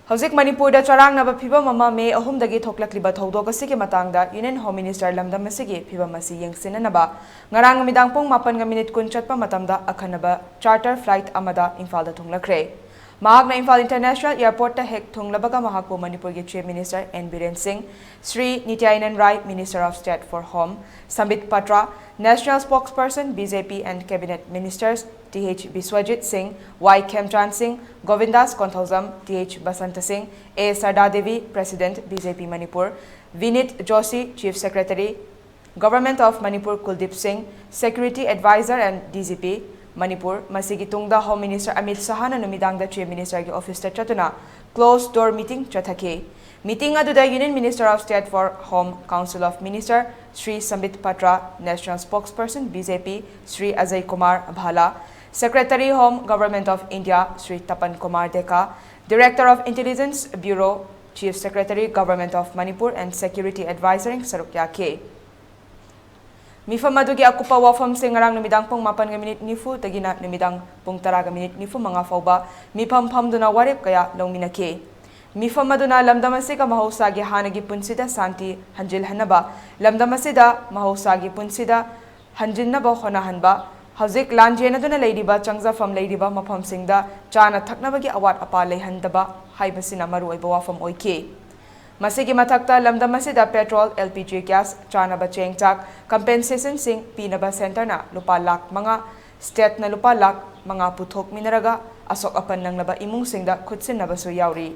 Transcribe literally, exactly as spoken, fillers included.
ꯍꯧꯖꯤꯛ ꯃꯅꯤꯄꯨꯔꯗ ꯆꯔꯥꯡꯅꯕ ꯐꯤꯕꯝ ꯑꯃ ꯃꯦ ꯑꯍꯨꯝꯗꯒꯤ ꯊꯣꯛꯂꯛꯂꯤꯕ ꯊꯧꯗꯣꯛ ꯑꯁꯤꯒꯤ ꯃꯇꯥꯡꯗ Union Home Minister ꯂꯝꯗꯝ ꯑꯁꯤꯒꯤ ꯐꯤꯕꯝ ꯑꯁꯤ ꯌꯦꯡꯁꯤꯟꯅꯅꯕ ꯉꯔꯥꯡ ꯅꯨꯃꯤꯗꯥꯡ ꯄꯨꯡ ꯃꯥꯄꯟꯒ ꯃꯤꯅꯤꯠ ꯀꯨꯟ ꯆꯠꯄ ꯃꯇꯝꯗ ꯑꯈꯟꯅꯕ charter flight ꯑꯃꯗ ꯏꯝꯐꯥꯜꯗ ꯊꯨꯡꯂꯈ꯭ꯔꯦ꯫ ꯃꯍꯥꯛꯅ ꯏꯝꯐꯥꯜ International Airportꯇ ꯍꯦꯛ ꯊꯨꯡꯂꯕꯒ ꯃꯍꯥꯛꯄꯨ ꯃꯅꯤꯄꯨꯔꯒꯤ Chief Minister N Biren Singh, Shri ꯅꯤꯇ꯭ꯌꯥꯅꯟ Rai, Minister of State for Home, Sambit Patra, National Spokesperson B J P and Cabinet Ministers T H Biswajit Singh, Y Khemchand Singh, Govindas Konthoujam, T H Basanta Singh, A Sarda Devi, President B J P Manipur, Vinit Joshi, Chief Secretary, Government of Manipur Kuldeep Singh, Security Advisor and D G P, Manipur, ꯃꯁꯤꯒꯤ ꯇꯨꯡꯗ Home Minister Amit ꯁꯍꯥꯅ ꯅꯨꯃꯤꯗꯥꯡꯗ Chief Ministerꯒꯤ officeꯇ ꯆꯠꯇꯨꯅ closed door meeting ꯆꯠꯊꯈꯤ꯫ Meeting ꯑꯗꯨꯗ Union Minister of State for Home, Council of Minister Shri ꯁꯝꯕꯤꯠ Patra, National Spokesperson B J P Shri Ajay Kumar ꯚꯥꯂꯥ, Secretary Home, Government of India Shri ꯇꯄꯟ Kumar ꯗꯦꯀꯥ, Director of Intelligence Bureau, Chief Secretary, Government of Manipur and Security Advisor ꯁꯔꯨꯛ ꯌꯥꯈꯤ꯫ ꯃꯤꯐꯝ ꯑꯗꯨꯒꯤ ꯑꯀꯨꯞꯄ ꯋꯥꯐꯝꯁꯤꯡ ꯉꯔꯥꯡ ꯅꯨꯃꯤꯗꯥꯡ ꯄꯨꯡ ꯃꯥꯄꯟꯒ ꯃꯤꯅꯤꯠ ꯅꯤꯐꯨꯗꯒꯤꯅ ꯅꯨꯃꯤꯗꯥꯡ ꯄꯨꯡ ꯇꯔꯥꯒ ꯃꯤꯅꯤꯠ ꯅꯤꯐꯨ ꯃꯉꯥ ꯐꯥꯎꯕ ꯃꯤꯐꯝ ꯐꯝꯗꯨꯅ ꯋꯥꯔꯦꯞ ꯀꯌꯥ ꯂꯧꯃꯤꯟꯅꯈꯤ꯫ ꯃꯤꯐꯝ ꯑꯗꯨꯅ ꯂꯝꯗꯝ ꯑꯁꯤꯒ ꯃꯍꯧꯁꯥꯒꯤ ꯍꯥꯟꯅꯒꯤ ꯄꯨꯟꯁꯤꯗ ꯁꯥꯟꯇꯤ ꯍꯟꯖꯤꯜꯍꯟꯅꯕ, ꯂꯝꯗꯝ ꯑꯁꯤꯗ ꯃꯍꯧꯁꯥꯒꯤ ꯄꯨꯟꯁꯤꯗ ꯍꯟꯖꯤꯟꯅꯕ ꯍꯣꯠꯅꯍꯟꯕ, ꯍꯧꯖꯤꯛ ꯂꯥꯟꯖꯦꯟꯅꯗꯨꯅ ꯂꯩꯔꯤꯕ ꯆꯪꯖꯐꯝ ꯂꯩꯔꯤꯕ ꯃꯐꯝꯁꯤꯡꯗ ꯆꯥꯅ ꯊꯛꯅꯕꯒꯤ ꯑꯋꯥꯠ ꯑꯄꯥ ꯂꯩꯍꯟꯗꯕ ꯍꯥꯏꯕꯁꯤꯅ ꯃꯔꯨꯑꯣꯏꯕ ꯋꯥꯐꯝ ꯑꯣꯏꯈꯤ꯫ ꯃꯁꯤꯒꯤ ꯃꯊꯛꯇ ꯂꯝꯗꯝ ꯑꯁꯤꯗ petrol, L P G gas, ꯆꯥꯅꯕ ꯆꯦꯡ ꯆꯥꯛ, compensationꯁꯤꯡ ꯄꯤꯅꯕ centreꯅ ꯂꯨꯄꯥ ꯂꯥꯈ ꯃꯉꯥ, stateꯅ ꯂꯨꯄꯥ ꯂꯥꯈ ꯃꯉꯥ ꯄꯨꯊꯣꯛꯃꯤꯟꯅꯔꯒ ꯑꯁꯣꯛ ꯑꯄꯟ ꯅꯪꯂꯕ ꯏꯃꯨꯡꯁꯤꯡꯗ ꯈꯨꯠꯁꯤꯟꯅꯕꯁꯨ ꯌꯥꯎꯔꯤ꯫